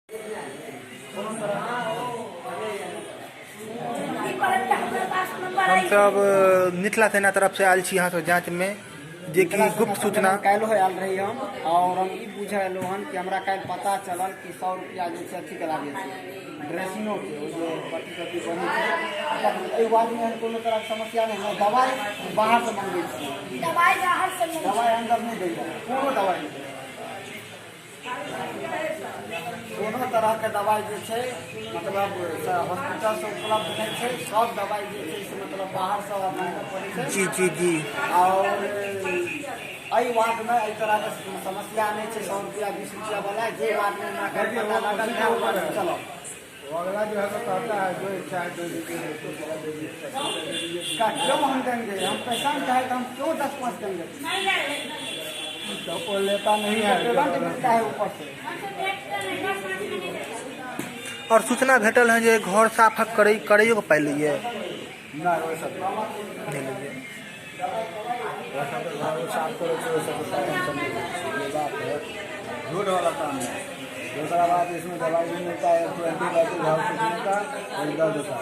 हमसब मिथिला सेना तरफ से आयल छी अहाँ सब जाँच में, जे कि गुप्त सूचना काल्हि आयल रही हम, और हम ई बुझे एलहुँ हन कि हमरा काल्हि पता चलल कि 100 रुपया जे छै अथीके लागै छै ड्रेसिंगोके, ओ जे पट्टी तट्टी बनै छै। एहि वार्डमे एहन कोनो तरहके समस्या नहि है। दवाइ बाहरसँ मँगबै छियै, दवाइ बाहरसँ, दवाइ अन्दर नहि दैए, कोनो दवाइ नहि दैए। कोनो तरहके दवाइ जे छै मतलब हॉस्पिटलसँ उपलब्ध नहि छै। सब दवाइ जे छै से मतलब बाहरसँ मँगबऽ पड़ै छै। जी जी जी। और एहि वार्डमे एहि तरहके समस्या नहि छै 100 रुपया 20 रुपया वाला। जे वार्डमे हमरा पता लागल है ओ वार्डमे चलब। अगला जो है तो कहता है जो इच्छा है दे दीजिए, दे दीजिए। क्यों हम देंगे? हम पेशेंट है तो हम क्यों 10 5 देंगे? तो वो लेता नहीं है, पेमेंट मिलता है ऊपर से। और सूचना भेटल है जे घर साफ करै करैयो के पाइ लैये? नहि, ओहि सब नहि लैये। वैसा तो घर साफ करै छै, ओहि सबके पाइ हमसब नहि लै छियै। ये बात है, झूठ वाला काम है। दूसरा बात, इसमें दवाई भी मिलता है, तो एंटीबायोटिक घाव सूखने का एक दर्द का,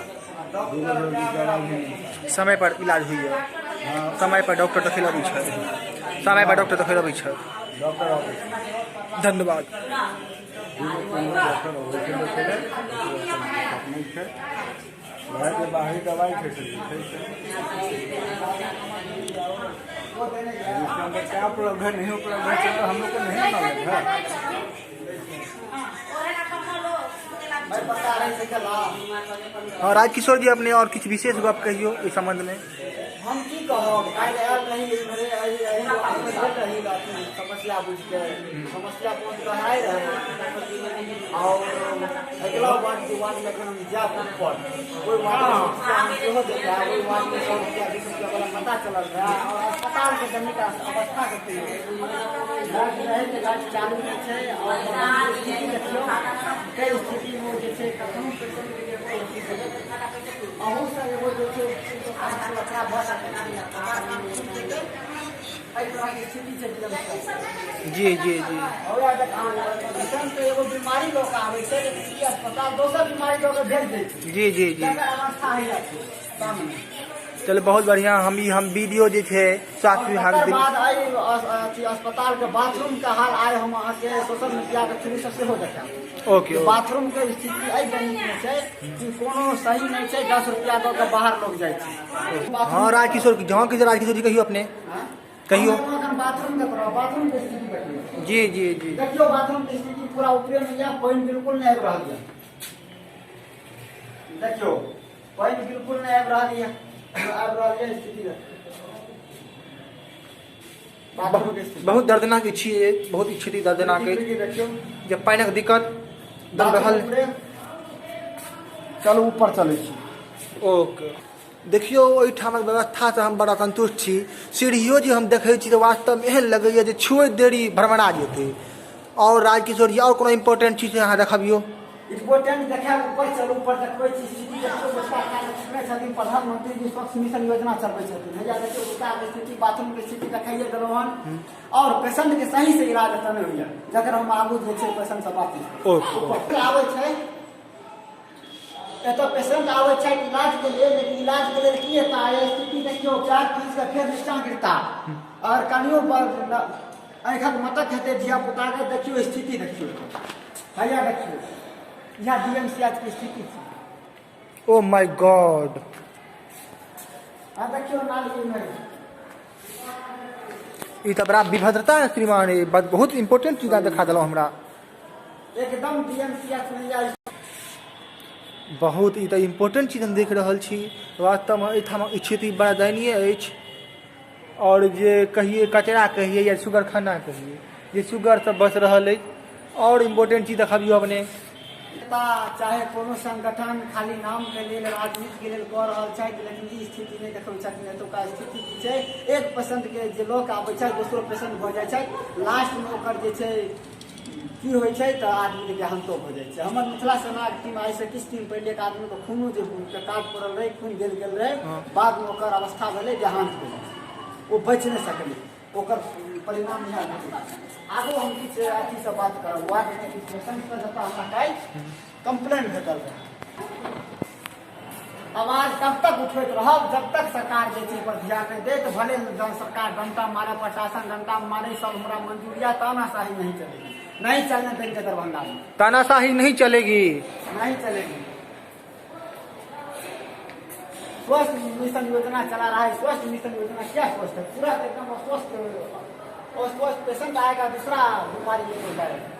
दूगो दवाई भी मिलता है। समय पर इलाज होइए? हाँ। समय पर डॉक्टर देखै लए अबै छै? समय पर डॉक्टर देखै लए अबै छै? डॉक्टर अबै छै। धन्यवाद। दूगो तीन गो डॉक्टर अबै छै देखै लए, दिक्कत नहि छै। वएह जे बाहरी दवाइ छै से लिखै छै। इसके अंदर क्या उपलब्ध है, नहीं उपलब्ध है, तो हम लोग को नहीं नॉलेज है। हाँ राजकिशोर जी, अपने और किछु विशेष गप कहियौ एहि सम्बन्धमे। हम की कहब, काल्हि आयल रही इम्हरे, एहि एहि वार्डमे गेल रही, अथी समस्या बुझिके समस्या पहुँच कऽ आयल रहै। और अगिला वार्ड जे वार्डमे एखन हम जायब ऊपर, ओहि वार्डमे समस्या हम सेहो देखायब। ओहि वार्डमे 100 रुपया 20 रुपया वाला पता चलल रहै। और अस्पतालके कनिटा अवस्था देखियौ, लाइट रहै तऽ लाइट चालू नहि छै। और स्थिति देखियौ, कै स्थितिमे जे छै कखनो पेशेंटके जे अहूसँ एगो जे छै लफड़ा भऽ सकै छै, जेतै। एहि तरहके स्थिति छै। जी जी जी। पेशेंट एगो बीमारी लऽ कऽ आबै छै, लेकिन ई अस्पताल दोसर बीमारी लऽ कऽ भेज दै छै। जी जी जी। तकर अवस्था हैया छै सामने। चलू, बहुत बढ़िआँ। हम ई हम वीडियो जे छै स्वास्थ्य विभाग तकर बाद एहि अथी अस्पतालके बाथरूमके हाल आइ हम अहाँके सोशल मीडियाके थ्रू से सेहो देखायब। ओके। बाथरूम के स्थिति एहि दैनिकमे छै कि कोनो सही नहि छै, 10 रुपया दऽ कऽ बाहर लोग जाइ छै। हाँ राजकिशोर, जहाँ कि राजकिशोर जी, कहियौ, अपने कहियौ। एखन बाथरूम के बाथरूम के स्थिति देखियौ। जी जी जी। देखियौ, बाथरूम के स्थिति पूरा ऊपरे में यऽ, पानि बिल्कुल नहि आबि रहल यऽ। देखियौ, पानि बिल्कुल नहि आबि रहल यऽ, आबि रहल यऽ स्थिति देखियौ। बाथरूम के स्थिति बहुत दर्दनाक छियै, बहुत स्थिति दर्दनाक अछि। देखियौ जे पानिक दिक्कत दब रहल। ऊपरे। चलू, ऊपर चलै छी। ओके, देखियौ, ओहिठामक व्यवस्थासँ हम बड़ा सन्तुष्ट छी। सीढ़ियो जे हम देखै छी तऽ वास्तवमे एहन लगैए जे छुएत देरी भरभरा जेतै। आओर राजकिशोर जी, आओर कोनो इम्पोर्टेंट चीज अहाँ देखबियौ। इम्पोर्टेंट देखायब, ऊपर चलू, ऊपर देखबै छी स्थिति। देखियौ, बच्चा सुनै छथिन, प्रधानमंत्री जी स्वच्छ मिशन योजना चलबै छथिन। हैया देखियौ, बच्चाके स्थिति, बाथरूमके स्थिति देखाइए देलहुँ हन। और पेशेंट के सही से इलाज एतऽ नहि होइया, जकर हम आगू जे छै पेशेंट से बातचीत ओके। आबै छै। एतऽ पेशेंट आबै छै इलाज के लेल, लेकिन इलाज के लेल की हेता? स्थिति देखियौ, पैर खींच के फेर नीचा गिरता और कनियो आँखिक मटक हेतै धिया पुता के। देखियौ, स्थिति देखियौ, हैया देखियौ, इएह डी एम सी एच के स्थिति छै। ओ my God. आ देखियौ नाली में। ई तऽ बड़ा विभद्रता है श्रीमान, ई बहुत इम्पोर्टेंट चीज अहाँ देखा देलहुँ हमरा। एकदम डी एम सी एच में इएह। बहुत ई तऽ इम्पोर्टेंट चीज हम देख रहल छी। वास्तवमे एहिठामक स्थिति बड़ा दयनीय अछि। आओर जे कहियै कचरा कहियै या सुगर खाना कहियै, जे सुगर सब बसि रहल अछि। आओर इम्पोर्टेंट चीज देखबियौ अपने। नेता चाहे कोनो संगठन खाली नामके लेल, राजनीतिके लेल कऽ रहल छथि, लेकिन ई स्थिति नहि देखबै छथिन। एतुका स्थिति की छै? एक पेशेंटके जे लऽ कऽ आबै छै, दोसरो पेशेंट भऽ जाइ छै। लास्टमे ओकर जे छै की होइ छै तऽ आदमीके देहान्तो भऽ जाइ छै। हमर मिथिला सेनाके टीम आइसँ किछु दिन पहिले एक आदमीके खूनो जे के काज पड़ल रहै, खून देल गेल रहै। बादमे ओकर अवस्था भेलै, देहान्त भेलै, ओ बचि नहि सकलै। ओकर परिणाम इएह भेटै। आगू हम किछु अथीसँ बात करब, वार्डके किछु पेशेंटसँ, जतऽ हमरा काल्हि कम्प्लेन भेटल रहै। आवाज तब तक उठबैत रहब जब तक सरकार जे चीज पर ध्यान नहीं दे। तो भले सरकार डंडा मारे, प्रशासन डंडा मारे, सब हमरा मंजूर या, तानाशाही नहीं चलेगी, नहीं चलने देंगे दरभंगा में। तानाशाही नहीं चलेगी, नहीं चलेगी। स्वस्थ मिशन योजना चला रहा है। स्वस्थ मिशन योजना क्या स्वस्थ है? पूरा एकदम अस्वस्थ, अस्वस्थ पेशेंट आएगा, दूसरा बीमारी लेकर जाएगा।